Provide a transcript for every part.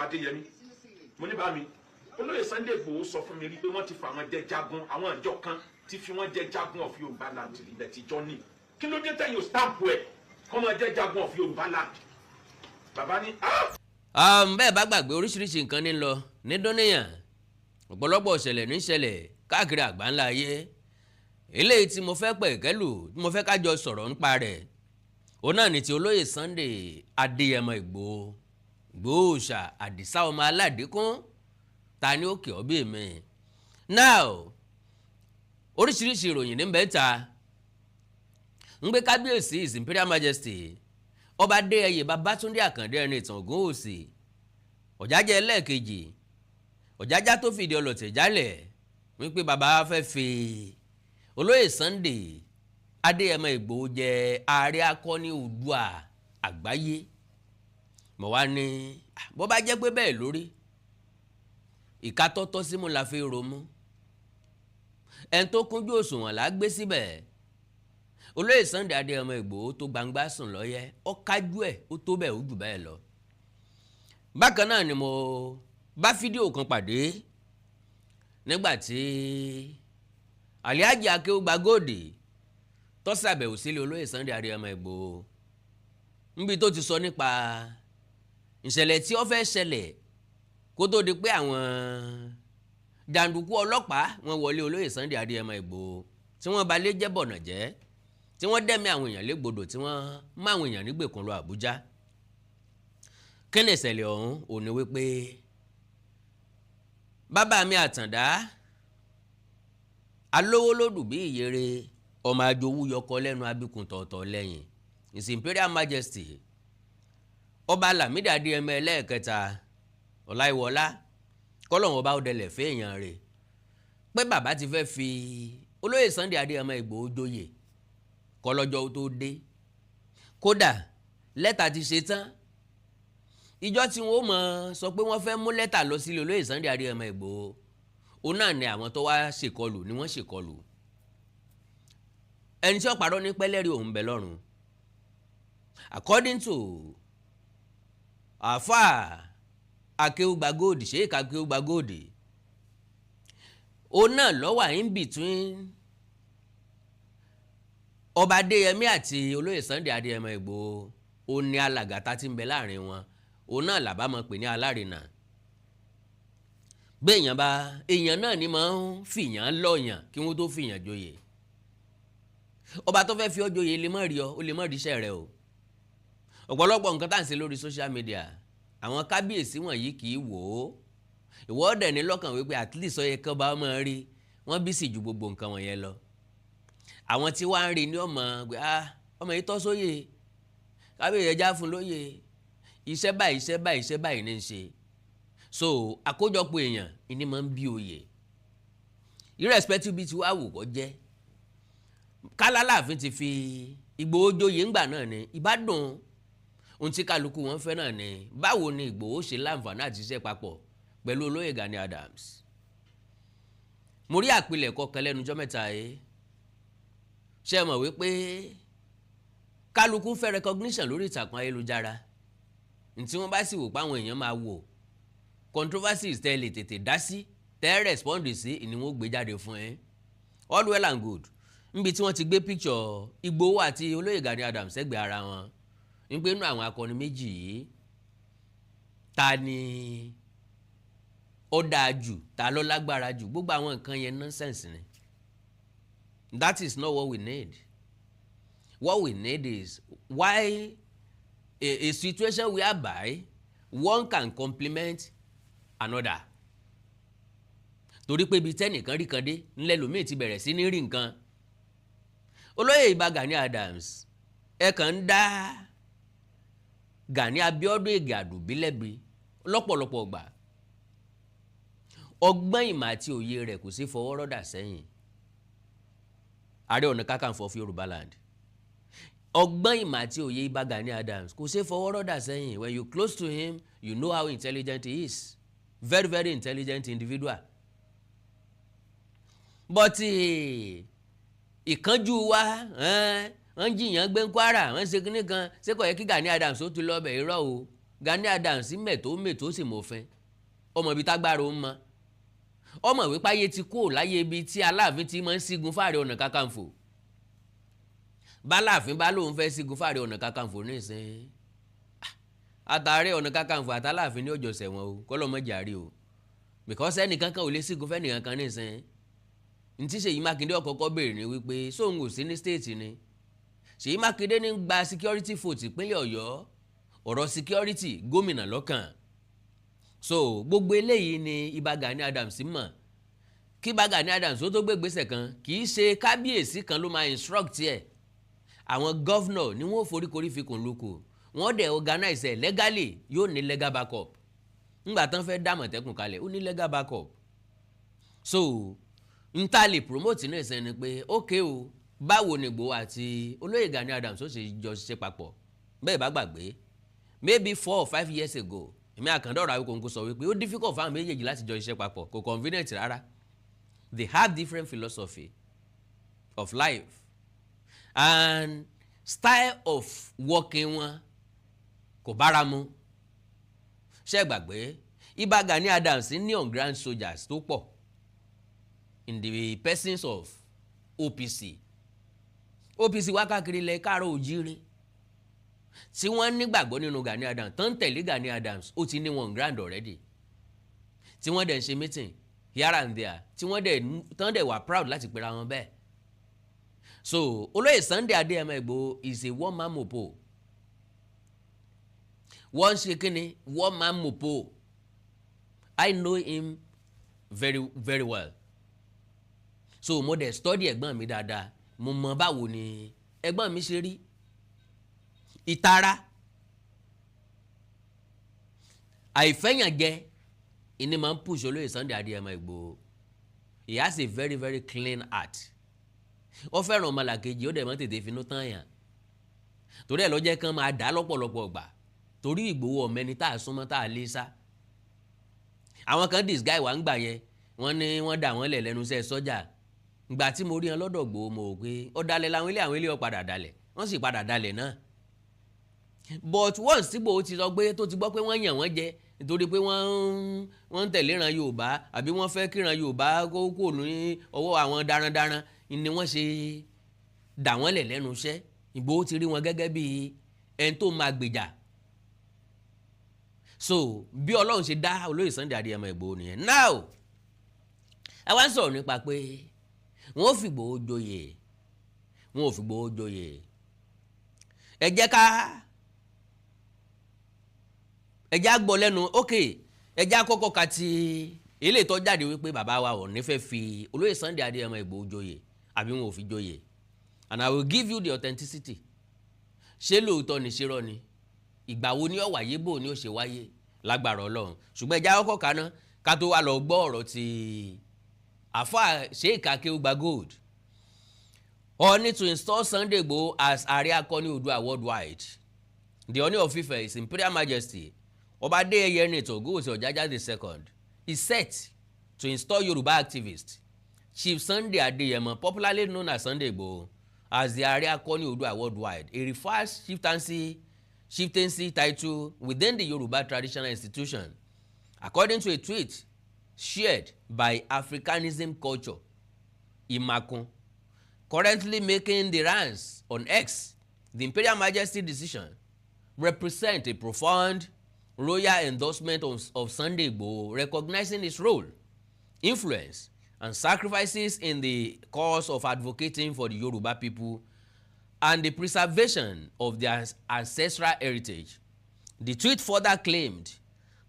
Adéyẹmí. Mo ní bá mi olóyè Sunday Igboho sọ fún mi rí pé wọ́n ti fa àwọn jẹ jagun, àwọn ìjọ kan ti fi wọ́n jẹ jagun of Yorùbá land ilẹ̀ tíjọ́ ní. Kí ló dé tẹ̀yìn ò stamp ẹ̀ kọ́ máa jẹ́ jagun of Yorùbá land? Bàbá ní ah. Bẹ́ẹ̀ bá gbàgbé, oríṣiríṣi nǹkan ní lọ ní dúníyàn, ọ̀pọ̀lọpọ̀ ìṣẹ̀lẹ̀ ní ṣẹlẹ̀ káàkiri àgbáńlá ayé. Eléyìí tí mo fẹ́ pẹ̀kẹ́lù, tí mo fẹ́ kájọ sọ̀rọ̀ nípa rẹ̀, òun náà ní ti olóyè Sunday Adéyẹmọ Ìgbòho, Ìgbòho Àdìsá, ọmọ aládìkún. Ta ni ó kì ọ́ bí mi? Now, oríṣiríṣi ìròyìn ní bẹ́ẹ̀ ta ń gbé. Kábíyèsí, His Imperial Majesty, Ọba Adéyẹyè Babátúndé Àkàndé Ẹniìtàn Ògúnwùsì, Ọ̀jájá ẹlẹ́ẹ̀kejì, Ọ̀jájá tó fìdí ọlọ̀tẹ̀ jálẹ̀, wípé bàbá fẹ́ fi olóyè Sunday Adéyẹmọ Ìgbòho jẹ ààrẹ akọni Oòduà àgbáyé. Mo wá ní bó bá jẹ́ pé bẹ́ẹ̀ lórí, ìka tọ́tọ́ símú la fi romú, ẹni tó kúnjú òṣùwọ̀n là á gbé síbẹ̀. Olóyè Sunday Adéyẹmọ Ìgbòho tó gbangba sùn lọ́yẹ́, ó kájú ẹ̀, ó tó bẹ́ẹ̀, ó jù bẹ́ẹ̀ lọ. Bákan náà ni mo bá fídíò kan pàdé nígbà tí Alhaji Akéwùgbà Gold tó ṣàbẹ̀wò sílé olóyè Sunday Adéyẹmọ Ìgbòho, níbi tó ti sọ nípa ìṣẹ̀lẹ̀ tí ó fẹ́ ṣẹlẹ̀ kó tó di pé àwọn jàǹdùkú ọlọ́pàá wọn wọlé olóyè Sunday Adéyẹmọ Ìgbòho, tí wọ́n ba lé jẹ́ bọ̀nà jẹ́, tí wọ́n dẹ́mi àwọn èèyàn légbodò, tí wọ́n má àwọn èèyàn nígbèkùn lọ Àbújá. Kí ni ìṣẹ̀lẹ̀ ọ̀hún? Ò ní wípé bàbá mi Àtàndá, alówólódù bí ìyèrè, ọmọ àjòwú yọkọ lẹ́nu abikùn tọ̀ọ̀tọ̀ lẹ́yìn, His Imperial Majesty, Ọba Lámìdí Adéyẹmọ ẹlẹ́ẹ̀kẹta Ọláìwọlá, kọ́lọ́hún ọba ọdẹlẹ̀ fẹ́ẹ̀yàn rẹ̀, pé bàbá ti fẹ́ fi olóyè Sunday Adéyẹmọ Ìgbòho joyè kọlọ́jọ́ tó dé. Kódà lẹ́tà ti ṣe tán. Ìjọ tí wọ́n mọ̀ sọ pé wọ́n fẹ́ mú lẹ́tà lọ sílé olóyè Sunday Adéyẹmọ Ìgbòho, òun náà ni àwọn tó wá ṣèkọlù ni wọ́n ṣèkọlù. Ẹni tí ó parọ́ ní pẹ́lẹ́rì òun bẹ lọ́rùn. According to àáfàá Akéwùgbà Gold, Sheik Akéwùgbà Gold, òun náà ló wà in between Ọba Adéyẹmí àti olóyè Sunday Adéyẹmọ Ìgbòho. Ó ní alàgàtà tí ń bẹ láàrin wọn, òun náà làbá máa pè ní alárinà. Béèyàn bá èèyàn náà ni máa ń fìyàn lọ́yàn kí wọ́n tó fìyàn joyè. Ọba tó fẹ́ fi ọ́ joyè lè má rí ọ, ó lè má rí iṣẹ́ rẹ o. Ọ̀pọ̀lọpọ̀ nǹkan tá à ń ṣe lórí social media, àwọn kábíyèsí wọ̀nyí kì í wò ó. Ìwọ ọ̀dẹ̀ ní lọ́kàn wípé at least ó yẹ kán bá máa rí wọ́n bí sì ju gbogbo nǹkan wọ̀nyẹn lọ. Àwọn tí wàá ń rí ní ọmọ pé, ah, ọmọ yìí tọ́ sóyè kábíyèsí, ẹja fún lóyè, iṣẹ́ báyìí, iṣẹ́ báyìí, iṣẹ́ báyìí ní í ṣe. So àkójọpọ̀ èèyàn ìní máa ń bí oyè, irrespective bí tí wàá wù kọ́ jẹ́. Kálá ti fi Ìgbòho joyè ńgbà náà ni ìbádùn. Ohun tí kálukú wọn fẹ́ náà ni báwo ni Ìgbòho ṣe láǹfààní àti ṣiṣẹ́ papọ̀ pẹ̀lú olóyè Gani Adams. Mo rí àpilẹ̀kọ kan lẹ́nu ọjọ́ mẹ́ta yìí. Ṣé ẹ mọ̀ wípé kálukú fẹ́ recognition lórí ìtàkùn ayélujára? Ntí wọ́n bá sì wò páwọn èèyàn máa wò, controversies tẹ́ lè tètè dá sí, tẹ́ respond sí, ni wọ́n gbé jáde fún ẹ. All well and good. Níbi tí wọ́n ti gbé picture Ìgbòho àti olóyè Gani Adams sẹ́gbẹ̀ẹ́ ara wọn, ní pé inú àwọn akọni méjì yìí, ta ni ó dáa jù, ta ló lágbára jù? Gbogbo àwọn nǹkan yẹn, nonsense ni. That is not what we need. What we need is why a situation whereby one can complement another, torí pé ibi tẹ́nìkan rí kan dé ńlẹ́ lòmíì ti bẹ̀rẹ̀ sí ní rí nǹkan. Olóyè Ìbà Gani Adams, ẹ kàn ń dá Gani Abiodun Ige Àdùbí lẹ́bi lọ́pọ̀lọpọ̀ gbà. Ọgbọ́n, ìmọ̀ àti òye rẹ̀ kò sí fọwọ́ rọ́dà sẹ́yìn. Ààrẹ Ọ̀nà Kakanfò of Yorùbá land, ọgbọ́n, ìmọ̀ àti òye Ìbà Gani Adams kò sí fọwọ́ rọ́dà sẹ́yìn. When you close to him, you know how intelligent he is. Very, very intelligent individual. But ìkánjú wa, wọ́n jiyàn gbé ń Kwara, wọ́n ṣe kínní kan, ṣé kò yẹ kí Gani Adams ó ti lọ bẹ̀? Irọ́ o. Gani Adams mẹ̀tó mẹ̀tó sì mọ̀fin, ọmọ ibi tágbára ó ń mọ, ọmọ wípé ayé ti kó láyé ibi tí Aláàfin ti máa ń sígun fáàrí ọ̀nà kakanfò. Báláàfin bá lóun fẹ́ sígun fáàrí ọ̀nà kakanfò nísìnyí, àtàrẹ ọ̀nà kakanfò àtàláàfin ní ọjọ́ sẹ̀wọ̀n o, kọ́lọ́mọ jàre o, because ẹnìkan kan ò lè sígun fẹ́nìkan kan nísìnyí. Ntí Ṣèyí Mákindé ọ̀kọ́kọ́ béèrè ni wípé sóun ò sí ní state ni. Ṣèyí Mákindé ní gba security vote ìpínlẹ̀ Ọ̀yọ́, ọ̀rọ̀ security gómìnà lọ́kàn. So gbogbo eléyìí ni Ìbà Gani Adams mọ̀. Kí Ìbà Gani Adams ó tó gbé ìgbésẹ̀ kan, kì í ṣe kábíyèsí kan ló máa instruct ẹ̀. Àwọn governor ni wọ́n foríkorí fikùn lukù, wọ́n dẹ̀ organize ẹ̀ legally, yóò ní legal backup. Ńgbà tán fẹ́ dá Àmọ̀tẹ́kùn kalẹ̀, ó ní legal backup. So n ta lè promote ní ìsẹ́ni pé ok o, báwo ni Ìgbòho àti olóyè Gani Adams ó ṣe jọ ṣiṣẹ́ papọ̀? Bẹ́ẹ̀ bá gbàgbé, maybe 4 or 5 years ago, èmi Àkàndọ̀rọ̀ Awíkonko sọ wípé ó difficult fáwọn méjèèjì láti jọ ṣiṣẹ́ papọ̀, kò convenient rárá. They have different philosophy of life and style of working wọn kò bára mu. Ṣé gbàgbé, Ìbà Gani Adams ní on ground soldiers tó pọ̀ in the persons of OPC. OPC wá káàkiri ilẹ̀ káàárọ̀ òjíire tí wọ́n nígbàgbọ́ nínú Gani Adams, tó ń tẹ̀lé Gani Adams. Ó ti ní wọn ground already, tí wọ́n dẹ̀ ń ṣe meeting here and there, tí wọ́n dẹ̀ tán dẹ̀ wà proud láti pera wọn bẹ́ẹ̀. So olóyè Sunday Adéyẹmọ Ìgbòho is a one man mopo. Wọ́n ń ṣe kínni, one man mopo. I know him very very well, so mo dẹ̀ study ẹ̀gbọ́n mi dáadáa. Mo mọ báwo ni ẹ̀gbọ́n mi ṣe rí. Ìtara, àìfẹ́yànjẹ ìní máa ń push olóyè Sunday Adéyẹmọ Ìgbòho. He has a very very clean heart. Ó fẹ́ràn ọmọlàkejì, ó dẹ̀ máa tètè finú tán yàn. Torí ẹ̀ lọ́jẹ́ kan máa dá lọ́pọ̀lọpọ̀ gbà, torí Ìgbòho ọ̀mẹ́ni tá a súnmọ́ tá a lé sá. Àwọn kan disguise wà ń gbà yẹn, wọ́n ní wọ́n dà wọ́n lẹ̀ lẹ́nu iṣẹ́ sọ́jà. Ìgbà tí mo rí wọn lọ́dọ̀ Ìgbòho, mo rò pé ọ̀dàlẹ̀ làwọn ilé, àwọn ilé ọ̀ padà dalẹ̀, wọ́n sì padà dalẹ̀ náà. But once tí Ìgbòho ti sọ pé tó ti gbọ́ pé wọ́n yàn wọ́n jẹ nítorí pé wọ́n ń tẹ̀lé ìran Yorùbá àbí wọ́n fẹ́ kíran Yorùbá kó kò ní ọwọ́ àwọn darandaran ni wọ́n ṣe dà wọ́n lẹ̀ lẹ́nu iṣẹ́, Ìgbòho ti rí wọn gẹ́gẹ́ bí ẹni tó máa gbèjà. So bí Ọlọ́run ṣe dá olóyè Sunday Adéyẹmọ Ìgbòho nìyẹn. Now, ẹ wá ń sọ̀rọ̀ nípa pé wọ́n ò fi Ìgbòho joyè, wọ́n ò fi Ìgbòho joyè. Ẹ jẹ́ ká ẹ jẹ́ á gbọ́ lẹ́nu. Ok, ẹ jẹ́ á kọ́kọ́ ka ti eléyìí tó jáde wípé bàbá wa ò ní fẹ́ fi olóyè Sunday Adéyẹmọ Ìgbòho joyè àbí wọn ò fi joyè, and I will give you the authenticity. Ṣé lóòótọ́ ni? Ṣé rọ́ ni? Ìgbà wo ni ó wáyé? Bò ni ó ṣe wáyé? Lágbára Ọlọ́run. Ṣùgbọ́n ẹ jẹ́ á kọ́kọ́ kaná ká tó wá lọ gbọ́ ọ̀rọ̀ ti àfa Sheikh Akeugba Gold. Ọọ̀ni to install Sunday Igboho as Ààrẹ Akọni Oòduà worldwide. The Ọọ̀ni of Ife, His Imperial Majesty Ọba Adéyẹyè Ẹnìtàn Ògúnwùsì Ọ̀jájá II, is set to install Yoruba activist Chief Sunday Adeyemo, popularly known as Sunday Igboho, as the Ààrẹ Akọni Oòduà worldwide, a revered chieftaincy title within the Yoruba traditional institution. According to a tweet shared by Africanism Culture Imakun, currently making the rounds on X, the Imperial Majesty decision represent a profound royal endorsement of Sunday Igboho, recognizing his role, influence, and sacrifices in the cause of advocating for the Yoruba people and the preservation of their ancestral heritage. The tweet further claimed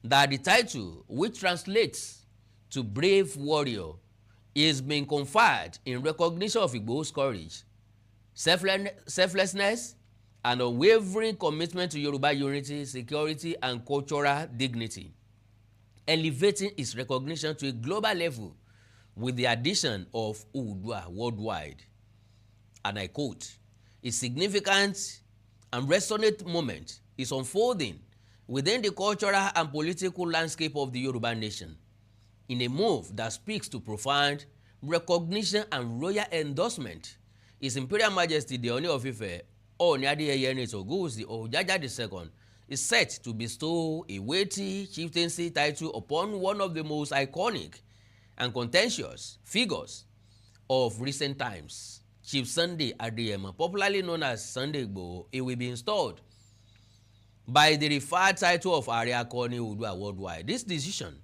that the title, which translates to brave warrior, is being conferred in recognition of Igboho's courage, selflessness, and unwavering commitment to Yoruba unity, security, and cultural dignity, elevating its recognition to a global level with the addition of Oòduà worldwide. And I quote, "A significant and resonant moment is unfolding within the cultural and political landscape of the Yoruba nation, in a move that speaks to profound recognition and royal endorsement. His Imperial Majesty the Ooni of Ife, Ooni Adeyeye Enitan Ogunwusi Ojaja II, is set to bestow a weighty chieftaincy title upon one of the most iconic and contentious figures of recent times, Chief Sunday Adeyemo, popularly known as Sunday Igboho. He will be installed by the referred title of Ààrẹ Akọni Oòduà Worldwide. This decision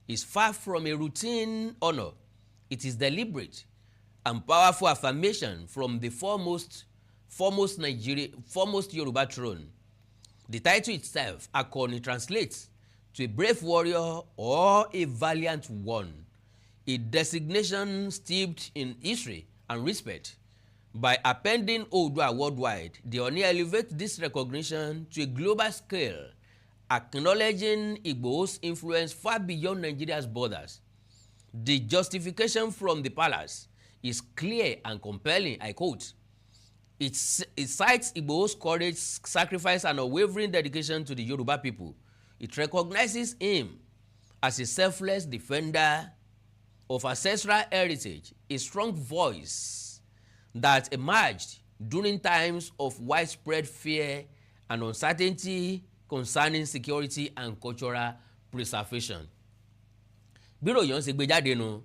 is far from a routine honor. It is deliberate and powerful affirmation from the foremost Yoruba throne. The title itself, Akọni, translates to a brave warrior or a valiant one, a designation steeped in history and respect. By appending Oòduà Worldwide, the Ooni elevate this recognition to a global scale, acknowledging Igboho's influence far beyond Nigeria's borders. The justification from the palace is clear and compelling. I quote, It cites Igboho's courage, sacrifice, and unwavering dedication to the Yoruba people. It recognizes him as a selfless defender of ancestral heritage, a strong voice that emerged during times of widespread fear and uncertainty concerning security and cultural preservation. Bí ròyìn ṣe gbé jáde nu.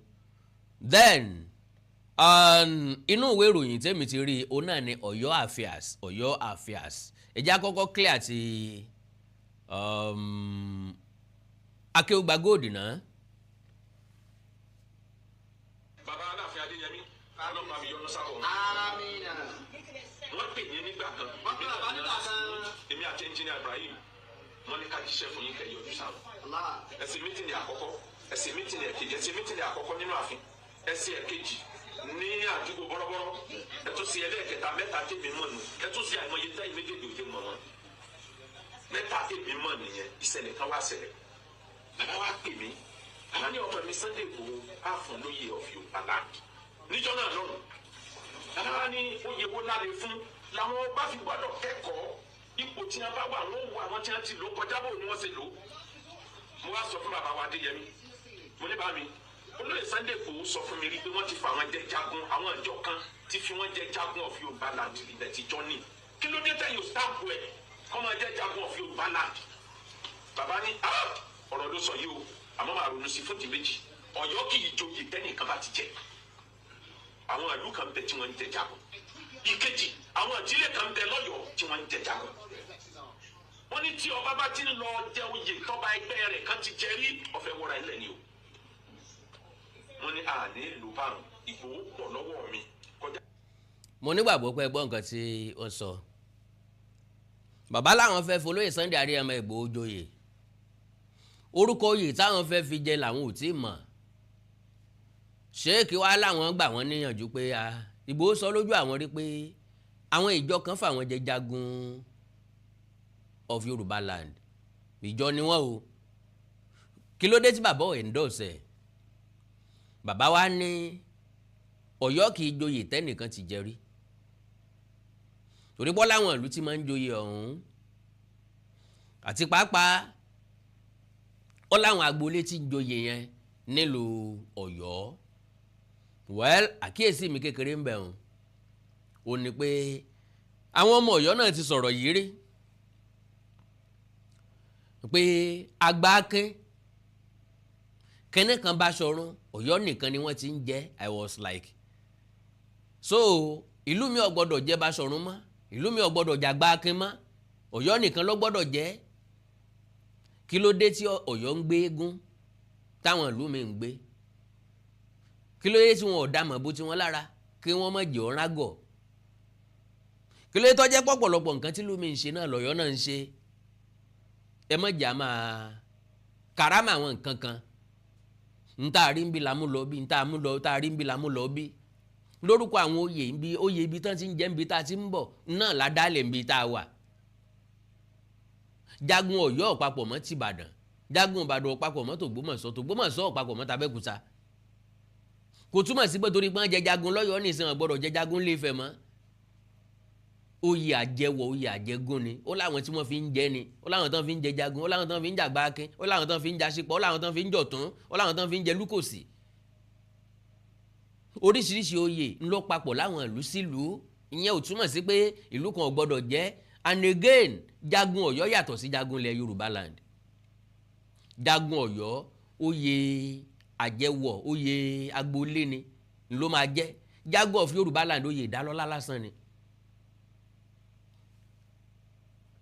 Then inú ìwé ìròyìn tèmi ti rí, òun náà ni Ọ̀yọ́ Affairs. Ọ̀yọ́ Affairs, ẹ jẹ́ àkọ́kọ́ clear ti Akéwùgbà Gold náà. Bàbá Aláàfin Adéyẹmí, ọlọ́pàá mi yọ́nú sábọ̀ wọn. Amina. Wọ́n pè ní nígbà kan. Wọ́n pè bàbá nígbà kan. Èmi àti Engineer Ibrahim, wọ́n ní ká jíṣẹ́ fún yín kẹ́ yọjú sáwọn. Allah. Ẹ ṣe meeting àkọ́kọ́, ẹ ṣe meeting ẹ̀kejì, ẹ ṣe meeting àkọ́kọ́ nínú ààfin, ẹ ṣe ẹ̀kejì ní àdúgbò bọ́rọ́bọ́rọ́, ẹ tún ṣe ẹlẹ́ẹ̀kẹta. Mẹ́ta tèmi mọ̀ nù. Ẹ tún ṣe àìmọye tẹ́yìn méjèèjì òde mọ̀ wọn. Mẹ́ta tèmi mọ̀ nìyẹn. Ìṣẹ̀lẹ̀ kan wá ṣẹlẹ̀, bàbá wa pè mí, bàbá ní ọmọ mi Sunday Igboho á fún lóye of Yorùbá land. Níjọ́ náà lọ́rùn, bàbá wa ní oyè wo láre fún làwọn ọba fi gbọ́dọ̀ kẹ́kọ̀ọ́ ipò tí wọ́n bá wà, wọ́n wo àwọn tí wọ́n ti lò kọjá, bò ní wọ́n ṣe lò. Mo wá sọ fún bàbá wa Adéyẹmí, mo ní bá mi olóyè Sunday Igboho sọ fún mi rí pé wọ́n ti fa àwọn jẹ jagun, àwọn ìjọ kan ti fi wọ́n jẹ jagun of Yorùbá land ilẹ̀ tíjọ́ ní. Kí ló dé tẹ̀yìn stamp ẹ̀ kọ́ máa jẹ́ jagun of Yorùbá land? Bàbá ní, "Ah, ọ̀rọ̀ ló sọ yìí o, àmọ́ máa ronú sí fún ti méjì. Ọ̀yọ́ kì í joyè tẹ́nìkan bá ti jẹ. Àwọn ìlú kan bẹ tí wọ́n ń jẹ jagun. Ìkejì, àwọn ìdílé kan bẹ lọ́yọ̀ọ́ tí wọ́n ń jẹ jagun. Wọ́n ní tí ọba bá ti ń lọ jẹ oyè tọ́ba ẹgbẹ́ rẹ̀ kan ti jẹ rí, ọ̀fẹ́ wọra ilẹ̀ ni o." Wọ́n ní àní ìlú báwọn Ìgbòho pọ̀ lọ́wọ́ mi kọjá. Mo nígbàgbọ́ pé gbọ́ nǹkan tí ó sọ. Bàbá làwọn fẹ́ folóyè Sunday Adéyẹmọ Ìgbòho joyè. Orúkọ oyè táwọn fẹ́ fi jẹ làwọn ò tí ì mọ̀. Ṣéèkì wá láwọn gbà wọ́n níyànjú pé Ìgbòho sọ lójú àwọn rí pé àwọn ìjọ kan fáwọn jẹ jagun of Yorùbá land. Ìjọ ni wọ́n o. Kí ló dé tí bàbá ò endorse ẹ̀? Bàbá wa ní Ọ̀yọ́ kì í joyè tẹ́nìkan ti jẹ rí, torí bọ́ láwọn ìlú tí máa ń joyè ọ̀hún, àti pàápàá ó láwọn agboolé tí ń joyè yẹn nílùú Ọ̀yọ́. Well, àkíyèsí mi kékeré ń bẹ̀ wọ́n ò ní pé àwọn ọmọ Ọ̀yọ́ náà ti sọ̀rọ̀ yìí rí pé agbákin kẹ́nẹ́ kan bá sọ̀rọ̀, Ọ̀yọ́ nìkan ni wọ́n ti ń jẹ́. I was like, so ìlú mi ò gbọ́dọ̀ jẹ́ Báṣọ̀run mọ́, ìlú mi ò gbọ́dọ̀ jàgbá akin mọ́, Ọ̀yọ́ nìkan ló gbọ́dọ̀ jẹ́? Kí ló dé tí Ọ̀yọ́ ń gbé eégún táwọn ìlú mi ń gbé? Kí ló dé tí wọn ò dá mọ̀ bó ti wọn lára kí wọ́n má jẹ́ ọ̀rá gọ̀? Kí ló dé tó jẹ́ pọ̀pọ̀lọpọ̀ nǹkan tí ìlú mi ń ṣe náà lọ́yọ́ náà ń ṣe? Ẹ má jà máa karama àwọn nǹkan kan. N tá a rí ń bí la mú lọ bí, n tá a mú lọ tá a rí ń bí la mú lọ bí. Lórúkọ àwọn oyè ń bí, oyè ibi tán ti ń jẹ́ ń bí tá a ti ń bọ̀ náà ládàálẹ̀ ń bí tá a wà. Jagun Ọ̀yọ́ ọ̀pápọ̀ mọ́ tìbàdàn, jagun Ìbàdàn ọ̀pápọ̀ mọ́ tògbómọ̀ṣọ́, tògbómọ̀ṣọ́ ọ̀pápọ̀ mọ́ tàbẹ́kúta. Kò túmọ̀ sí pé torí pé wọ́n jẹ jagun lọ́yọ̀ọ́ nìsín, wọn gbọ́dọ̀ jẹ jagun lÉfẹ̀ mọ́. Oyè àjẹwọ̀, oyè àjẹgún ni. Ó láwọn tí wọ́n fi ń jẹ ni, ó láwọn tán fi ń jẹ jagun, ó láwọn tán fi ń jàgbá akin, ó láwọn tán fi ń jaṣípọ̀, ó láwọn tán fi ń jọ̀tún, ó láwọn tán fi ń jẹ lúkòsì. Oríṣiríṣi oyè ńlọ papọ̀ láwọn ìlú sílùú. Ìyẹn ò túmọ̀ sí pé ìlú kan ò gbọ́dọ̀ jẹ́. And again, Jagun Ọ̀yọ́ yàtọ̀ sí jagun ilẹ̀ Yorùbá land. Jagun Ọ̀yọ́, oyè àjẹwọ̀, oyè agboolé ni ló máa jẹ́. Jagun of Yorùbá land, oyè ìdálọ́lá lásán ni.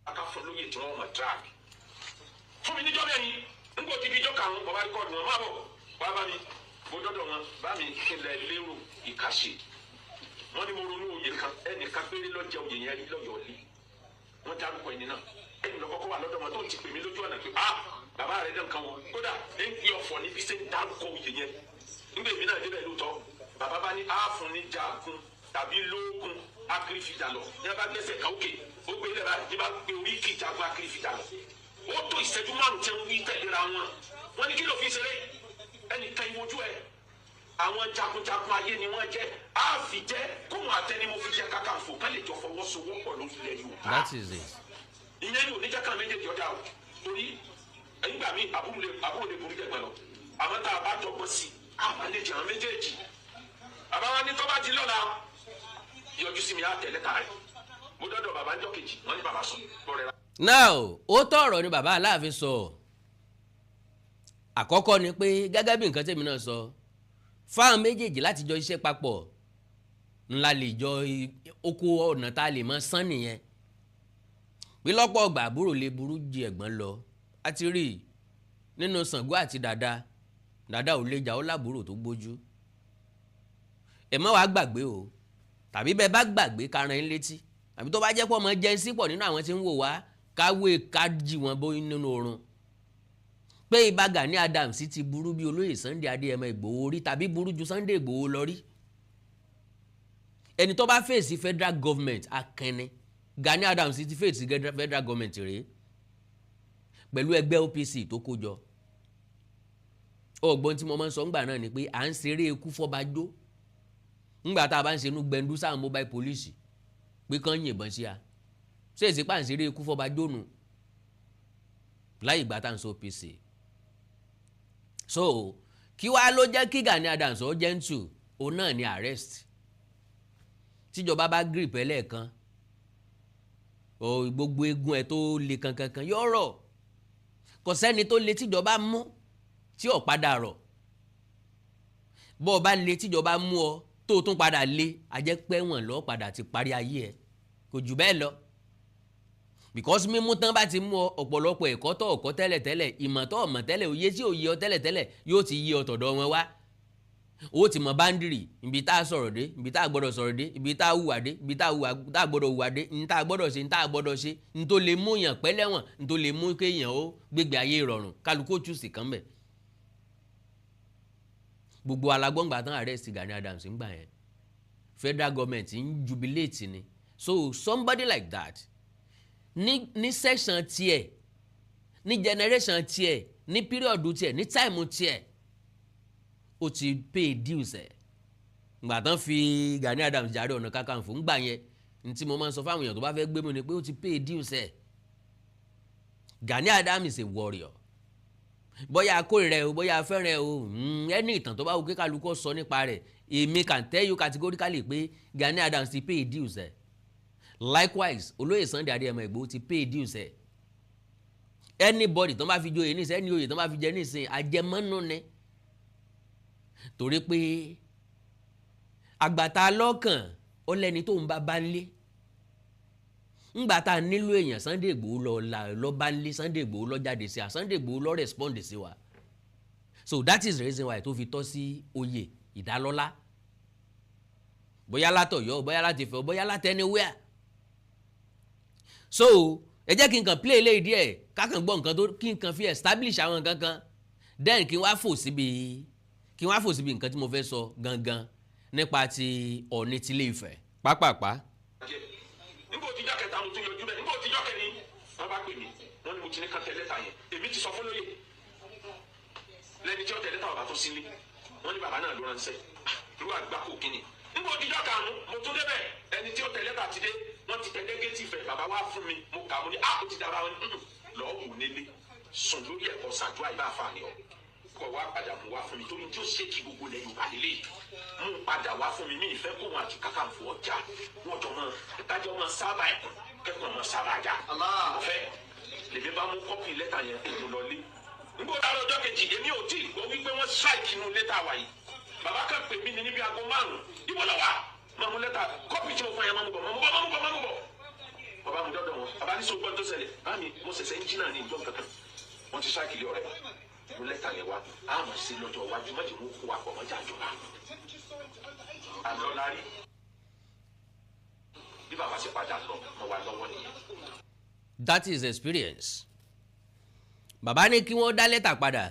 Ká fún lóye tí wọ́n mọ̀ drag fún mi níjọ́ bẹ́ẹ̀ ni n kò ti fi ijọ́ karùn-ún bàbá record wọn má bọ̀ wá bá mi. Mo dọ́dọ̀ wọn, bá mi kílẹ̀ lérò ìkàṣe. Wọ́n ní mo ronú oyè kan, ẹnìkan péré lọ́jọ́ oyè yẹn rí lọ́yọ̀ọ́ lé. Wọ́n dárúkọ ẹni náà. Ẹni lọ́kọ́kọ́ wà lọ́dọ̀ wọn tó ti pè mí lójú ọ̀nà pé, "Ah, bàbá rẹ̀ dẹ̀ nǹkan wọn." Kódà ní ń pè ọ̀fọ̀ níbi ṣe ń dárúkọ oyè yẹn. Nígbà èmi náà débẹ̀ lóòótọ́, bàbá bá ní áàfún ní jagun tàbí lóògùn akérèfìjà lọ. Ní a bá gbẹ́sẹ̀ káwókè, ó gbé ilẹ̀ báyìí, ní bá gbé oríkì jagun akérèfìjà lọ, ó tó ìṣẹ́jú 5 tí ń wí tẹ̀léra wọn. Wọ́n ní kí ló fi ṣeré ẹnìkan ìwojú ẹ̀. Àwọn jagunjagun ayé ni wọ́n jẹ́ àfi jẹ́ kóhun àtẹni mo fi jẹ́ Kakanfò ká lè jọ fọwọ́sowọ́pọ̀ lórílẹ̀ Yorùbá. That is it. Ìyẹn ní oníjàkà méjèèjì ọjà o, torí nígbà míì àbúrò lè burú jẹ̀gbọ́n lọ. Àmọ́ tá a bá dọ́gbọ́n sí i, àmọ́ lè jẹ́ àwọn méjèèjì. Bàbá wa ní tó bá di lọ́la, yọjú sí mi, á tẹ̀lé ta rẹ̀. Mo dọ́dọ̀ bàbá ńjọ́ kejì, wọ́n ní bàbá sùn lọ́rẹ́ ra. Now, ó tọ́ ọ̀rọ̀ ni bàbá Aláàfin sọ. Àkọ́kọ́ ni pé, gẹ́gẹ́ bí nǹkan tèmi náà sọ, fáwọn méjèèjì láti jọ iṣẹ́ papọ̀ ńlá lè jọ oko ọ̀nà tá a lè mọ sán nìyẹn, pé lọ́pọ̀ ọgbà àbúrò lè burú ju ẹ̀gbọ́n lọ. A ti rí i nínú Ṣàngó àti Dàda. Dàda ò lè jà, ó lábúrò tó gbójú. Ẹ má wàá gbàgbé o, tàbí bẹ́ẹ̀ bá gbàgbé, karùn ún létí, tàbí tó bá jẹ́ pọ̀ mọ́ jẹ́ sípọ̀ nínú àwọn tí ń wò wá, káwé ká jí wọn bó nínú oorun pé Ìbà Gani Adams ti burú bí olóyè Sunday Adéyẹmọ Ìgbòho rí, tàbí burú ju Sunday Ìgbòho lọ rí. Ẹni tó bá fèsì federal government, akẹni. Gani Adams ti fèsì federal government rèé pẹ̀lú ẹgbẹ́ OPC tó kó jọ. Ọgbọ́n tí mo máa ń sọ ńgbà náà ni pé à ń ṣeré ikú fọ́bajó ńgbà tá a bá ń ṣe inú gbẹndú sáwọn mobile police pé kán yìnbọn sí a. Ṣé èsì pa à ń ṣeré ikú fọ́bajó nu láyé ìgbà tá à ń sọ OPC? So kí wàá ló jẹ́ kí Gani Adams ó gentle? Òun náà ni arrest. Tíjọba bá grip ẹ lẹ́ẹ̀kan, gbogbo egun ẹ tó le kankankan yóò rọ̀. Kò sẹ́ni tó le tíjọba mú tí ò padà rọ̀. Bọ́ ọ bá le, tíjọba mú ọ, tó o tún padà le, àjẹpẹ́ wọn lọ́ọ́ padà ti parí ayé ẹ. Kò jù bẹ́ẹ̀ lọ, because mímú tán bá ti mú ọ, ọ̀pọ̀lọpọ̀ ẹ̀kọ́ tó ọ̀kọ́ tẹ́lẹ̀tẹ́lẹ̀, ìmọ̀ tó ọ̀mọ̀ tẹ́lẹ̀, òye tí ò yé ọ tẹ́lẹ̀tẹ́lẹ̀ yóò ti yé ọ tọ̀dọ̀ wọn wá. Ó ti mọ boundary ibi tá a sọ̀rọ̀ dé, ibi tá a gbọ́dọ̀ sọ̀rọ̀ dé, ibi tá a hùwà dé, ibi tá a gbọ́dọ̀ hùwà dé, n tá a gbọ́dọ̀ ṣe, n tá a gbọ́dọ̀ ṣe, n tó lè mú yàn pẹ́ lẹ́wọ̀n, n tó lè mú kéèyàn ó gbégbé ayé ìrọ̀rùn. Kálukú ó choose kan bẹ̀. Gbogbo alágbọ́ngbà tán arrest Gani Adams ń gbà yẹn, federal government ń jubilate ni. So somebody like that, ní section tiẹ̀, ní generation tiẹ̀, ní period tiẹ̀, ní time tiẹ̀, ó ti pay dues ẹ̀. Ngbà tán fi Gani Adams jàre Ọ̀nà Kakanfò ńgbà yẹn, ní tí mo máa ń sọ fáwọn èèyàn tó bá fẹ́ gbé mi ni pé ó ti pay dues ẹ̀. Gani Adams is a warrior. Bóyá akórìíra o, bóyá afẹ́rẹ́ o, ẹni ìtàn tó bá wù kí kálukú sọ nípa rẹ̀, èmi can tell you categorically pé Gani Adams ti pay dues ẹ̀. Likewise, olóyè Sunday Adéyẹmọ Ìgbòho ti pay dues ẹ̀. Anybody tó bá fi joyè nísìn, ẹni oyè tó bá fi jẹ nísìn, àjẹmọ́nú ni, torí pé àgbàtà lọ́kàn ó lẹ́ni tó ń bá bá ń lé. Ńgbà tá a nílò èèyàn, Sunday Ìgbòho lọ là lọ bá ń lé. Sunday Ìgbòho lọ jáde sí wa, Sunday Ìgbòho lọ respond sí wa. So that is the reason why tó fi tọ́ sí oyè ìdálọ́lá, bóyá látọ̀yọ́, bóyá láti Ifẹ̀, bóyá láti anywhere. So ẹ jẹ́ kí n kàn play eléyìí díẹ̀, kákan gbọ́ nǹkan tó kí n kàn fi establish àwọn nǹkan kan, then kí n wá fò síbi nǹkan tí mo fẹ́ sọ gangan nípa ti Ọọ̀ni tilé Ifẹ̀ pápápá. Nígbà òtijọ́ kẹta, mo tún yọjú bẹ́ẹ̀. Nígbà òtijọ́ kẹrin, wọ́n bá pè mí, wọ́n ní mo ti ní ká tẹ lẹ́tà yẹn. Èmi ti sọ fún lóye lẹ́ni tí ó tẹ lẹ́tà, bàbá tó sílé. Wọ́n ní bàbá náà ló ránṣẹ́. Irú àgbákò kínní? Nígbà òtijọ́ karùn-ún, mo tún débẹ̀, ẹni tí ó tẹ lẹ́tà ti dé, wọ́n ti tẹ negative ẹ̀. Bàbá wá fún mi, mo kà, mo ní a ó ti dára. Wọn lọ́ọ́ wò nílé, sùn lórí ẹ̀kọ́, ṣàdúrà ìbá àfààní ọ̀ kọ wá padà mú wá fún mi, torí tí ó ṣe kí gbogbo ilẹ̀ Yorùbá lélẹ̀ mú padà wá fún mi. Mi ìfẹ́ kó wọn àti Kakanfò ọjà wọn jọ mọ kájọ mọ sábà ẹkùn. Kẹ́kọ̀ọ́ ọmọ sábàjá ọ̀fẹ́ lèmi bá mú copy lẹ́tà yẹn mo lọ lé. Nígbà tó dára ọjọ́ kejì, èmi ò tí ì gbọ́ wípé wọ́n strike inú lẹ́tà wa yìí. Bàbá kan pè mí ní níbi aago 5. Ibo lọ wà? Máa mú lẹ́tà copy tí mo fún yẹn, máa mú bọ̀, máa mú bọ̀, máa mú bọ̀, máa mú bọ̀. Bàbá mi dọ́dọ̀ wọn. Bàbá ní sọ gbọ́n tó ṣẹlẹ̀. Bá mi, mo ṣẹ̀ṣẹ̀ ń jí náà ní ìjọ kankan. Wọ́n ti strike ilé ọ̀rẹ́. Mú lẹ́tà yẹn wá. A máa ṣe lọ́jọ́ iwájú, má jẹ́ wọ́n kó wa pọ̀ mọ́jà àjọba. Àlọ́ la rí. Bí bàbá ṣe padà lọ mọ́ wa lọ́wọ́ nìyẹn. That is experience. Bàbá ní kí wọ́n dá lẹ́tà padà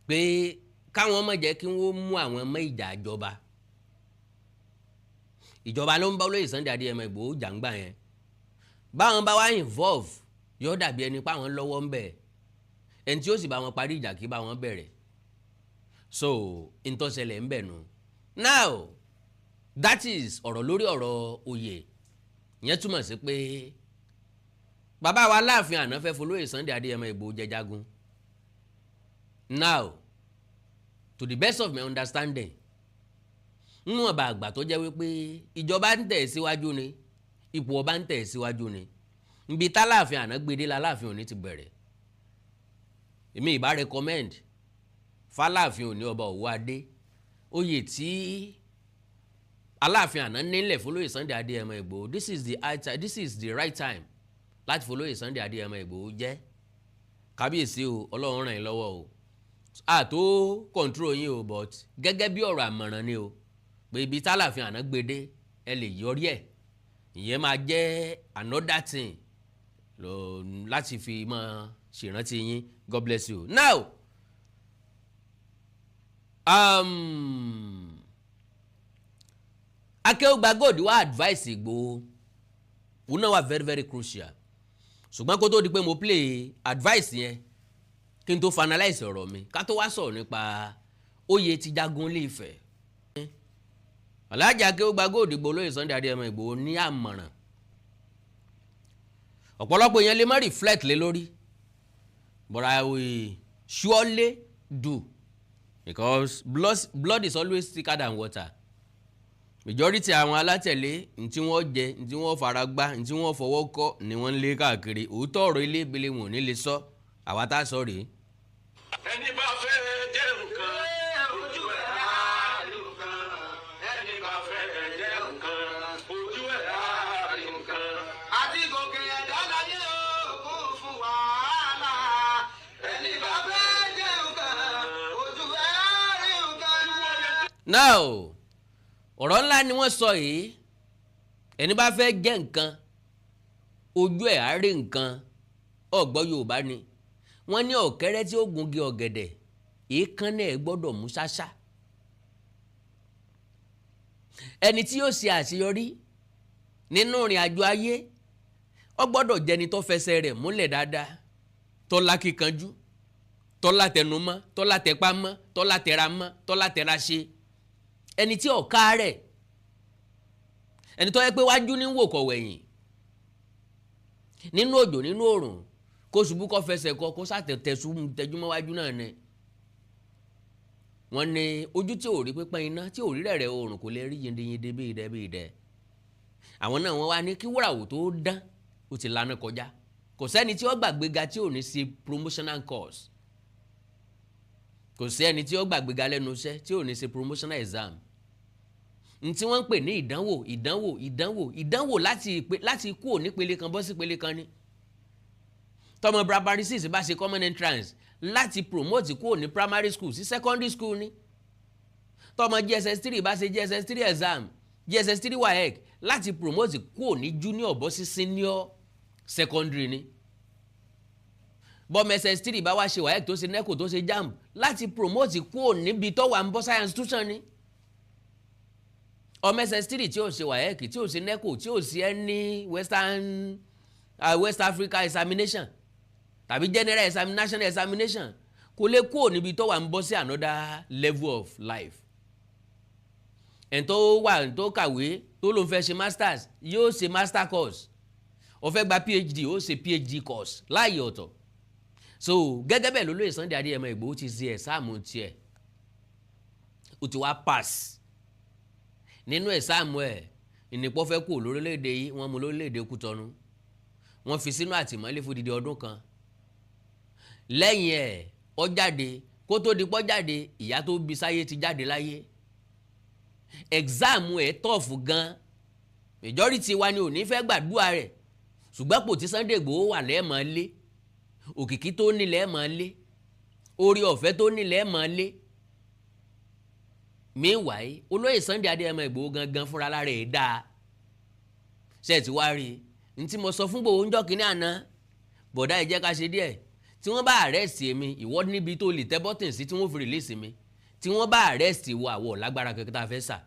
pé káwọn má jẹ́ kí wọ́n mú àwọn ọmọ ìjà ìjọba. Ìjọba ló ń bá olóyè Sunday Adéyẹmọ Ìgbòho jàǹgbà yẹn. Báwọn bá wá involve, yóò dàbí ẹni pé àwọn lọ́wọ́ ń bẹ̀. Ẹni tí ó sì bá wọn parí ìjà kí bá wọn bẹ̀rẹ̀. So ntọ́sẹ̀lẹ̀ ń bẹ̀ nu. Now, that is ọ̀rọ̀ lórí ọ̀rọ̀ oyè. Ìyẹn túmọ̀ sí pé bàbá wa láàfin àná fẹ́ folóyè Sunday Adéyẹmọ Ìgbòho jẹjagun. Now, to the best of my understanding, níwọ̀n bá àgbà tó jẹ́ wípé ìjọba ń tẹ̀ síwájú ni, ipò ọba ń tẹ̀ síwájú ni, nbi táláàfin àná gbedé láláàfin òní ti bẹ̀rẹ̀. Èmi ìbá recommend fáláàfin òní, ọba Òwò Adé, oyè tí aláàfin àná nílẹ̀ fọlóyè Sunday Adéyẹmọ Ìgbòho, this is the right time láti fọlóyè Sunday Adéyẹmọ Ìgbòho jẹ́ kábíyèsí o. Ọlọ́run ràn yín lọ́wọ́ o. Àtó control yín o, but gẹ́gẹ́ bí ọ̀rọ̀ àmọ̀ràn ni o, pé ibi tálàfin àná gbede ẹ lè yọrí ẹ̀. Ìyẹn máa jẹ́ another thing lọ láti fi máa ṣèrántí yín. God bless you. Now, Akéwùgbà Gold wá advice Ìgbòho, òun náà wà very very crucial. Ṣùgbọ́n kó tó di pé mo play advice yẹn, kí n tó finalize ọ̀rọ̀ mi, ká tó wá sọ̀rọ̀ nípa oyè ti Jagun Ilé Ifẹ̀, Alhaji Akéwùgbà Gold Ìgbòho, lóye Sunday Adéyẹmọ Ìgbòho ní àmọ̀ràn. Ọ̀pọ̀lọpọ̀ èèyàn lè má reflect lé lórí, but I will surely do, because blood is always thicker than water. Majority àwọn alátẹ̀lé, ntí wọ́n jẹ, ntí wọ́n fara gbá, ntí wọ́n fọwọ́ kọ́ ni wọ́n ń lé káàkiri. Òótọ́ ọ̀rọ̀ ilé ìbílẹ̀ wọn ò ní lè sọ. Àwa tá a sọ rèé. Ẹni bá fẹ́ jẹ́ nǹkan, ojú ẹ̀ á rí nǹkan. Ẹni bá fẹ́ jẹ́ nǹkan, ojú ẹ̀ á rí nǹkan. Àti gòkè ẹ̀dá láyé òkun fún wàhálà. Ẹni bá fẹ́ jẹ́ nǹkan, ojú ẹ̀ á rí nǹkan. Now, ọ̀rọ̀ ńlá ni wọ́n sọ yìí. Ẹni bá fẹ́ jẹ́ nǹkan, ojú ẹ̀ á rí nǹkan. Ọ̀gbọ́ Yorùbá ni wọ́n ní ọ̀kẹ́rẹ́ tí ó gungi ọ̀gẹ̀dẹ̀, èékánná ẹ̀ gbọ́dọ̀ mú ṣáṣá. Ẹni tí yóò ṣe àṣeyọrí nínú ìrìn àjò ayé, ó gbọ́dọ̀ jẹni tó fẹsẹ̀ rẹ̀ múlẹ̀ dáadáa, tó lákìkanjú, tó látẹnumọ́, tó látẹpá mọ́, tó látẹra mọ́, tó látẹra ṣe. Ẹni tí ọ̀ka rẹ̀, ẹni tó yẹ pé wájú ní wò kọ̀wẹ̀yìn, nínú òjò, nínú òrùn, kó ṣubú, kó fẹsẹ̀ kọ, kó sàtẹ̀tẹ̀sù tẹjúmọ́ wájú náà ni. Wọ́n ní ojú tí ò rí pípọ́n iná, tí ò rí rẹ̀rẹ̀ oòrùn, kò lè rí yindeyinde bí idẹ bí idẹ. Àwọn náà wọ́n wá ní kí wúràwò tó dán, ó ti lana kọjá. Kò sẹ́ni tí ó gbàgbéga tí ò ní ṣe promotional course. Kò sí ẹni tí ó gbàgbéga lẹ́nu iṣẹ́ tí ò ní ṣe promotional exam, n tí wọ́n ń pè ní ìdánwò, ìdánwò, ìdánwò, ìdánwò láti kú nípele kan bọ́ sí ìpele kan ni. Tọmọ primary six bá ṣe common entrance láti promote kúrò ní primary school sí secondary school ni. Tọmọ JSS 3 bá ṣe JSS 3 exam, JSS 3 WAEC, láti promote kúrò ní junior bọ́ sí senior secondary ni. Bọ́mọ SS 3 bá wá ṣe WAEC, tó ṣe NECO, tó ṣe JAMB, láti promote kúrò níbi tó wà ń bọ́ science institution ni. Ọmọ SS 3 tí ò ṣe WAEC, tí ò ṣe NECO, tí ò ṣe any Western West Africa examination tàbí general examination, examination, kò lè kúrò níbi tó wà ń bọ́ sí another level of life. Ẹ̀ tó wà tó kàwé, tó ló ń fẹ́ ṣe masters, yóò ṣe master course. Ó fẹ́ gba PhD, ó ṣe PhD course láàyè ọ̀tọ̀. So gẹ́gẹ́ bẹ́ẹ̀ lólóyè Sunday Adéyẹmọ Ìgbòho ti ṣe exam tiẹ̀, ó ti wá pass nínú exam ẹ̀. Ìnìpọ̀ fẹ́ kú lórílẹ̀‐èdè yìí, wọ́n mú lórílẹ̀‐èdè Kútọ́nù, wọ́n fi sínú àtìmọ́lé fún odidi ọdún kan. Lẹ́yìn ẹ̀, ó jáde. Kó tó di pọ́ jáde, ìyá tó bí sáyé ti jáde láyé. Exam ẹ̀ tough gan. Majority wa ni ò ní fẹ́ gbàdúrà rẹ̀, ṣùgbọ́n pò tí Sunday Igboho wà lẹ́ẹ̀mọ́ lé, òkìkí tó ní lẹ́ẹ̀mọ́ lé, orí ọ̀fẹ́ tó ní lẹ́ẹ̀mọ́ lé. Meanwhile, olóyè Sunday Adéyẹmọ Ìgbòho gangan fúnra lára ẹ̀ dáa. Ṣe ti wá rí i ntí mo sọ fún Ìgbòho ńjọ́ kínní àná? Bọ̀dá, ẹ jẹ́ ká ṣe díẹ̀. Tí wọ́n bá arrest mi, ìwọ níbi tó lè tẹ́ button sí tí wọ́n fi release mi. Tí wọ́n bá arrest ìwọ, àwọ̀ lágbára kankan tá a fẹ́ sà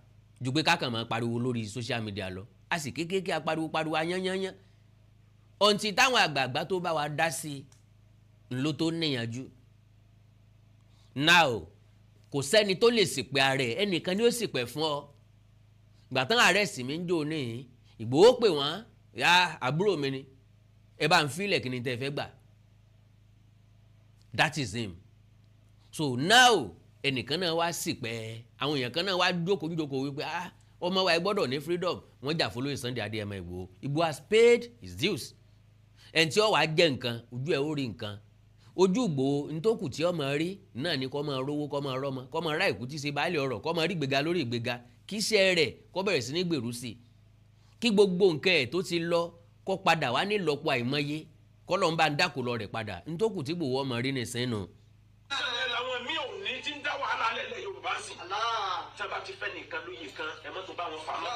ju pé kákan máa pariwo lórí social media lọ. A sì kékeré apariwo pariwo ayányányán ọ̀ǹtí táwọn àgbààgbà tó bá wa dá sí i ló tó níyànjú. Now, kò sẹ́ni tó lè ṣìpẹ̀ ara ẹ̀, ẹnìkan ni ó ṣìpẹ̀ fún ọ. Gbà tán arrest mi ń jò ní, Ìgbòho pè wọ́n, ya àbúrò mi ni, ẹ bá ń filẹ̀, kí ni tẹ́ fẹ́ gbà? That is him. So now, ẹnìkan náà wá ṣìpẹ̀, àwọn èèyàn kan náà wá jókòó jókòó wípé, "Ah, ọmọ wa, ẹ gbọ́dọ̀ ní freedom." Wọ́n jà fún olóyè Sunday Adéyẹmọ Ìgbòho. Ìgbòho has paid his dues. Ẹni tí ó wàá jẹ nǹkan, ojú ẹ̀ ó rí nǹkan. Ojú Ìgbòho nítòkù tí ọmọ rí náà ni kọ́ máa rówó, kọ́ máa rọ́mọ, kọ́ máa rá ìkú tí ṣe baálé ọ̀rọ̀, kọ́ máa rí ìgbéga lórí ìgbéga, kí iṣẹ́ rẹ̀ kó bẹ̀rẹ̀ sí ní gbèrú sí i, kí gbogbo nǹkan ẹ̀ tó ti lọ kó padà wá nílọ́po àìmọye, kọ́ lọ́n bá ń dákò lọ rẹ̀ padà. Nítòkù tí Ìgbòho ọmọ rí nìsín nù. Àwọn míì ò ní tí ń dá wàhálà lẹ́lẹ̀ Yorùbá sí. Tí a bá ti fẹ́ nìkan lóye kan, ẹ mọ́tò bá wọn fà mọ́.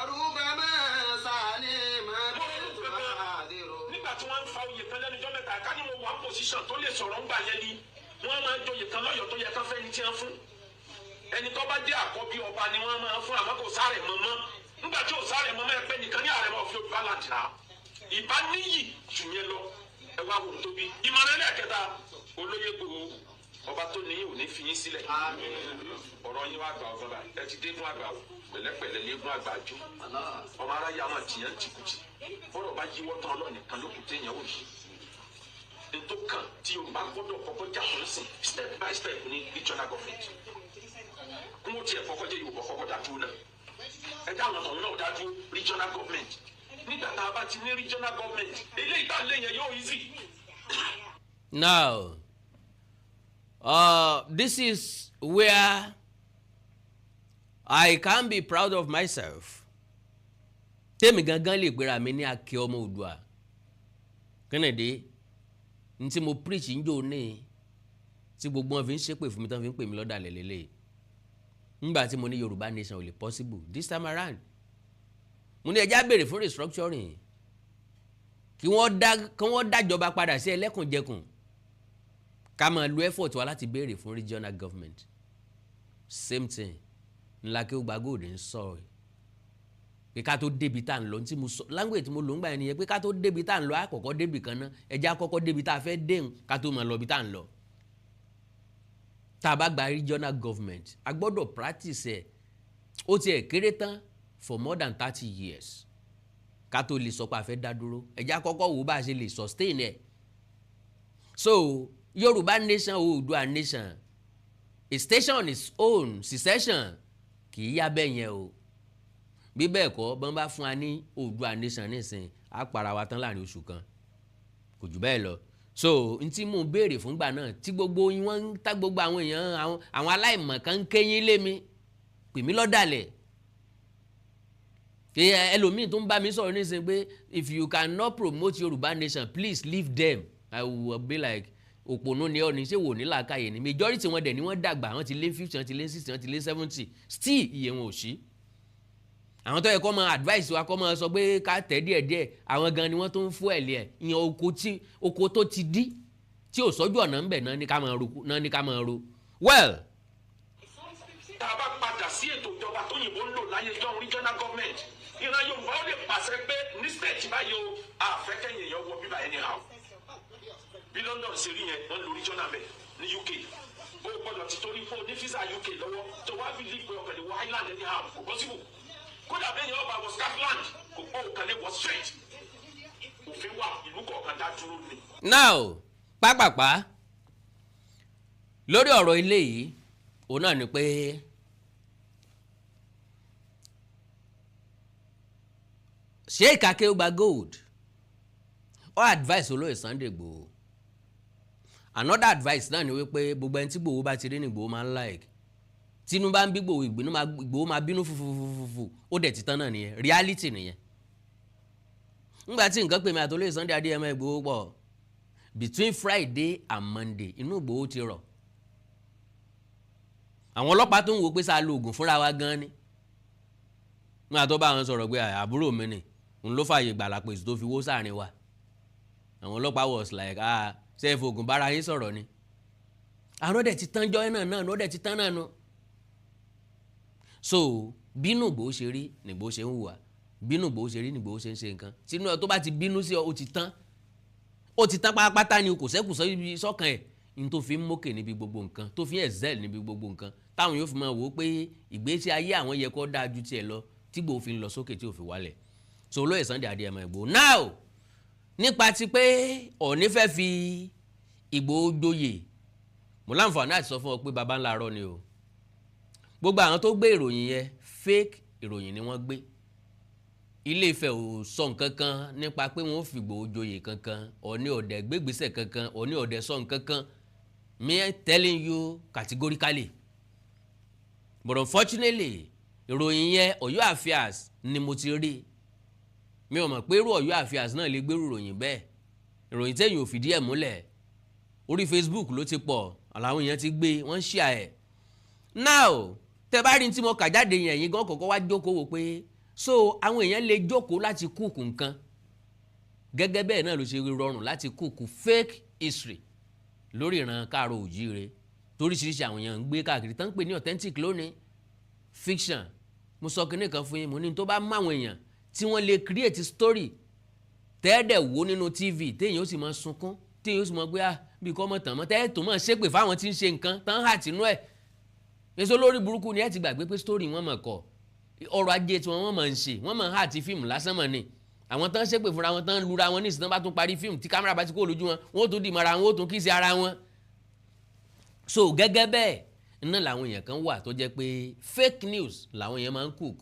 Nígbà tí wọ́n ń fa oyè kan lẹ́nu ọjọ́ mẹ́ta, ká ní mo wà ní position tó lè sọ̀rọ̀ ńgbà yẹn ni. Wọ́n máa ń joyè kan lọ́yọ̀ọ́ tó yẹ kán fẹ́ ní tí wọ́n fún. Ẹni tó bá jẹ́ àkọ́bí ọba ni wọ́n máa ń fún, àmọ́ kò sáré mọ́mọ́. Nígbà tí ò sáré mọ́mọ́, ẹ pé nìkan ní ààrẹ máa fi Yorùbá land náà. Ìbá níyì jù yẹn lọ. Ẹ wá wò tóbi. Ìmọ̀ràn ẹlẹ́ẹ̀kẹta, olóyè Ìgbòho, ọba tó ní ò ní fi yín sílẹ̀. Ọ̀rọ̀ yín wá gbà ọgbọ́n báyìí. Ẹ ti dé fún àgbà o, pẹ̀lẹ́pẹ̀lẹ́ léegun àgbà jó. Ọmọ aráyé àwọn tìyàn tìkùtì. Bọ́rọ̀ bá yíwọ́ tán, Ọlọ́run nìkan ló kù téèyàn ò yí. Ntó kàn tí Yorùbá gbọ́dọ̀ kọ́kọ́ jà fún sìn, step by step, ní regional government. Kí wọ́n tiẹ̀ kọ́kọ́ jẹ́ Yorùbá kọ́kọ́ dá dúró náà. Ẹ dá àwọn ọ̀hún náà dá dúró, regional government. Nígbà tá a bá ti ní regional government, eléyìí tá a lé yẹn yóò easy. Now, this is where I can be proud of myself. Tèmi gangan lè pera mi ní Akin ọmọ Oòduà. Kennedy n tí mo preach ń jò ní tí gbogbo wọn fi ń ṣépè fún mi, tán fi ń pè mí lọ́dàlẹ̀ lélẹ̀. Nígbà tí mo ní Yorùbá nation ò lè possible this time around, mo ní ẹja béèrè fún restructuring, kí wọ́n dájọba padà sí ẹlẹ́kùnjẹkùn, ká máa lo effort wa láti béèrè fún regional government. Same thing ńlá kí ó gba gold ń sọ pé ká tó débi tá à ń lọ. Tí mo sọ, language tí mo lò ń gbà yẹn nìyẹn, pé ká tó débi tá à ń lọ, àkọ́kọ́ débi kan ná. Ẹjẹ́ àkọ́kọ́ débi tá a fẹ́ déhùn ká tó máa lọ bí tá à ń lọ. Tá a bá gba regional government, a gbọ́dọ̀ practice ẹ̀, ó tiẹ̀ kéré tán, for more than 30 years ká tó lè sọ pé a fẹ́ dá dúró. Ẹjẹ́ àkọ́kọ́ wò bá a ṣe lè sustain ẹ̀. So Yorùbá nation, Oòduà nation, a station on its own, secession kì í yá bẹ́ẹ̀ yẹn o. Bí bẹ́ẹ̀ kọ́, bọ́n bá fún wa ní Oòduà nation nísìn, á para wa tán láàrin oṣù kan, kò jù bẹ́ẹ̀ lọ. So n tí mò ń béèrè fúngbà náà tí gbogbo wọn ń tá, gbogbo àwọn èèyàn, àwọn aláìmọ̀ kan ń kéyín lé mi, pè mí lọ́dàlẹ̀, ẹlòmíì tó ń bá mi sọ̀rọ̀ nísìnyí pé, "If you cannot promote Yorùbá nation, please leave them." I will be like, "Òpònú ni ọ ní, ṣé wò ní làákàyè ni?" Majority wọn dẹ̀ ni wọ́n dàgbà, wọ́n ti lé 50, wọ́n ti lé 60, wọ́n ti lé 70, still iye wọn ò sí. Àwọn tó yẹ kó máa advice wa, kó máa sọ pé ká tẹ̀ díẹ̀ díẹ̀, àwọn gan ni wọ́n tó ń fún ẹ̀ lé ẹ̀. Ìyẹn oko tí oko tó ti dí tí ò sọ́jú ọ̀nà ń bẹ̀ náà ní ká máa ro, náà ní ká máa ro well. Tá a bá padà sí ètò ìjọba tóyìnbó ń lò láyé jọ́, regional government, ìran Yorùbá ó lè pàṣẹ pé ní state báyìí o, àfẹ́kẹ́yìn èèyàn wọ bíbá anyhow. Bí London ṣe rí yẹn, wọ́n lo regional bẹ́ẹ̀ ní UK. O gbọ́dọ̀ ti torí fún ní visa UK lọ́wọ́ tó wá fi leave pé ọkàn lè wọ Ireland anyhow, kò possible. Kódà bẹ́ẹ̀ yẹn ọba wọ Scotland, kò pọ̀, ọkàn lè wọ straight. Òfin wà, ìlú kọ̀ọ̀kan dá dúró ni. Now, pápápá lórí ọ̀rọ̀ ilé yìí, òun náà ni pé Sheikh Akeugba Gold ó advice olóyè Sunday Igboho. Another advice náà ni wípé gbogbo ẹni tí Igboho bá ti rí ní Igboho máa ń like. Tinubu bá ń bí Igboho, Igboho máa bínú fufufufufu. Ó dẹ̀ ti tán náà nìyẹn, reality nìyẹn. Ńgbà tí nǹkan pè mí àtolóyè Sunday Adéyẹmọ Ìgbòho pọ̀ between Friday and Monday, inú Ìgbòho ti rọ̀. Àwọn ọlọ́pàá tó ń wo pé sáà lo oògùn fúnra wa gan ni. Nígbà tó bá wọn sọ̀rọ̀ pé àbúrò mi ni, òun ló fààyè gbàlà pèsè tó fi wó sáàrin wa, àwọn ọlọ́pàá was like, "Ah, ṣé ẹ fògùn bára yín sọ̀rọ̀ ni?" Àwọn ọdẹ ti tán jọ́ náà náà, ọdẹ ti tán náà nu. So bínú Ìgbòho ṣe rí ni Ìgbòho ṣe ń hùwà, bínú Ìgbòho ṣe rí ni Ìgbòho ṣe ń ṣe nǹkan. Tínú ẹ tó bá ti bínú sí ọ, ó ti tán, ó ti tán pátápátá ni. Kò sẹ́kù sọ́kàn ẹ̀ ní tó fi ń mókè níbi gbogbo nǹkan, tó fi ń excel níbi gbogbo nǹkan, táwọn yóò fi máa wò ó pé ìgbésí ayé àwọn yẹ kó dáa ju tiẹ̀ lọ, tí Ìgbòho fi ń lọ sókè, tí ò fi wálẹ̀. So olóyè Sunday Adéyẹmọ Ìgbòho now, nípa ti pé Ọọ̀ni fẹ́ fi Ìgbòho joyè, mo láǹfààní àti sọ fún ọ pé baba ńlá arọ ni o. Gbogbo àwọn tó gbé ìròyìn yẹn, fake ìròyìn ni wọ́n gbé. Ilé Ifẹ̀ ò sọ nǹkan kan nípa pé wọ́n fi Ìgbòho joyè kankan. Ọọ̀ni ọ̀dẹ̀ gbégbèsè kankan, Ọọ̀ni ọ̀dẹ̀ sọ nǹkan kan. Me telling you categorically. But unfortunately, ìròyìn yẹn, Ọ̀yọ́ Affairs ni mo ti rí. Mi ò mọ̀ pé irú Ọ̀yọ́ Affairs náà lè gbérù ìròyìn bẹ́ẹ̀, ìròyìn tẹ̀yìn ò fìdí ẹ̀ múlẹ̀. Orí Facebook ló ti pọ̀, làwọn èèyàn ti gbé, wọ́n ń share ẹ̀. Now, tẹ bá rí tí mo kà jáde yẹn, ẹ̀yin gan kọ̀ọ̀kan wá jókòó wò pé so àwọn èèyàn lè jókòó láti cook nǹkan. Gẹ́gẹ́ bẹ́ẹ̀ náà ló ṣe rọrùn láti cook fake history lórí ìran káàró òjíire, toríṣiríṣi àwọn èèyàn ń gbé káàkiri tán ń pè ní authentic lónìí, fiction. Mo sọ kinní kan fún yín, mo ní tó bá mú àwọn èèyàn tí wọ́n lè create story tẹ́ẹ̀dẹ̀ wò nínú TV, téèyàn ó sì máa sunkún, téèyàn ó sì máa gbé ah bí kò mọ̀ tàn mọ́, tẹ́ẹ̀ tó máa ṣépè fáwọn tí ń ṣe nǹkan tán hà tínú ẹ̀. Èso lórí burúkú ni. Ẹ ti gbàgbé pé story wọn mọ̀ kọ́ ọrọ̀ ajé tí wọ́n máa ń ṣe, wọ́n máa ń hà tí fíìmù lásán mọ̀ ni. Àwọn tán ṣépè fúnra wọn, tán lura wọn ní ìsìn, tán bá tún parí fíìmù, tí kámẹ́rà bá ti kó lójú wọn, wọ́n ó tún dì mọ́ra wọn, ó tún kí sí ara wọn. So gẹ́gẹ́ bẹ́ẹ̀ iná làwọn èèyàn kan wà tó jẹ́ pé fake news làwọn èèyàn máa ń cook.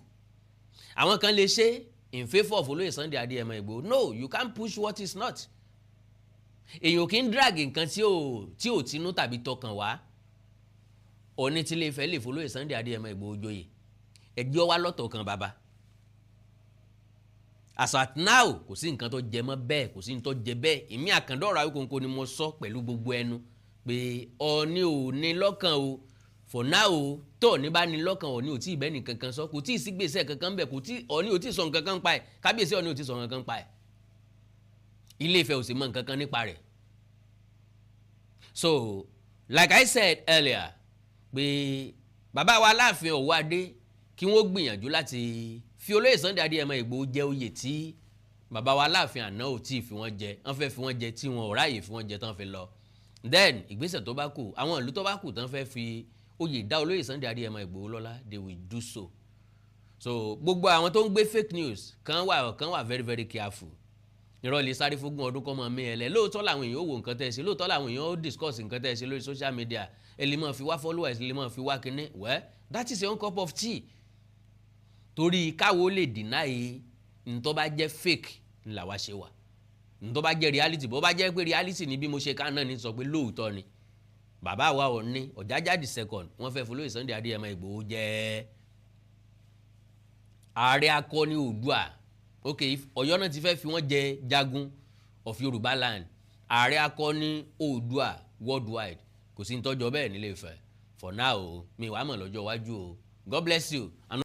Àwọn kan lè ṣe in favour of olóyè Sunday Adéyẹmọ Ìgbòho. No, you can't push what is not. Èèyàn kì í drag nǹkan tí ò tinú tàbí tọkàn wá. Ọ̀ní tí Ilé Ifẹ̀ lè folóyè Sunday Adéyẹmọ Ìgbòho joyè, ẹjọ́ wá lọ́tọ̀ kan bàbá. As at now, kò sí nǹkan tó jẹ mọ́ bẹ́ẹ̀, kò sí nǹkan tó jẹ bẹ́ẹ̀. Èmi Àkàndọ̀rọ̀ Awíkonko ni mo sọ pẹ̀lú gbogbo ẹnu pé Ọọ̀ni ò ní lọ́kàn o for now o. Tó Ọọ̀ni bá ní lọ́kàn, Ọọ̀ni ò tí ì bẹ́ẹ̀ nìkan kan sọ, kò tí ì sí gbèsè kankan bẹ́ẹ̀, kò tí Ọọ̀ni ò tí ì sọ nǹkan kan pa ẹ̀. Kábíyèsí Ọọ̀ni ò tí ì sọ nǹkan kan pa ẹ̀. Ilé Ifẹ̀ ò sì mọ nǹkan kan nípa rẹ̀. So like I said earlier pé bàbá wa Aláàfin Ọ̀wọ́adé, kí wọ́n gbìyànjú láti fi olóyè Sunday Adéyẹmọ Ìgbòho jẹ oyè tí bàbá wa Aláàfin àná ò tí ì fi wọ́n jẹ, wọ́n fẹ́ fi wọ́n jẹ tí wọn ò ráàyè fi wọ́n jẹ tán fi lọ. Then ìgbésẹ̀ tó bá kù, àwọn ìlú tó bá kù tán fẹ́ fi oyè dá olóyè Sunday Adéyẹmọ Ìgbòho lọ́lá, they will do so. So gbogbo àwọn tó ń gbé fake news kan wà very very careful. Irọ́ lè sáré fógún ọdún kọ́ mọ́ mi ẹ̀lẹ́. Lóòótọ́ làwọn èèyàn ó wo nǹkan tẹ́ ẹ ṣe, lóòótọ́ làwọn èèyàn ó discuss nǹkan tẹ́ ẹ ṣe lórí social media. Ẹ lè máa fi wá followers, ẹ lè máa fi wá kinní. Well, that is your own cup of tea. Torí káwo lè deny ntọ́ bá jẹ́ fake ńlá wa ṣe wà, ntọ́ bá jẹ́ reality, bó bá jẹ́ pé reality ni bí mo ṣe ká náà ní sọ pé lóòótọ́ ni bàbá wa ò ní Ọ̀jájá the Second, wọ́n fẹ́ folóyè Sunday Adéyẹmọ Ìgbòho jẹ́ ààrẹ akọni Oòduà. Ok, Ọ̀yọ́ náà ti fẹ́ fi wọ́n jẹ jagun of Yorùbá land, ààrẹ akọni Oòduà worldwide. Kò sí nítọ́jọ́ bẹ́ẹ̀ nílé Ifẹ̀ for now o. Mi wàá mọ̀ lọ́jọ́ iwájú o. God bless you. And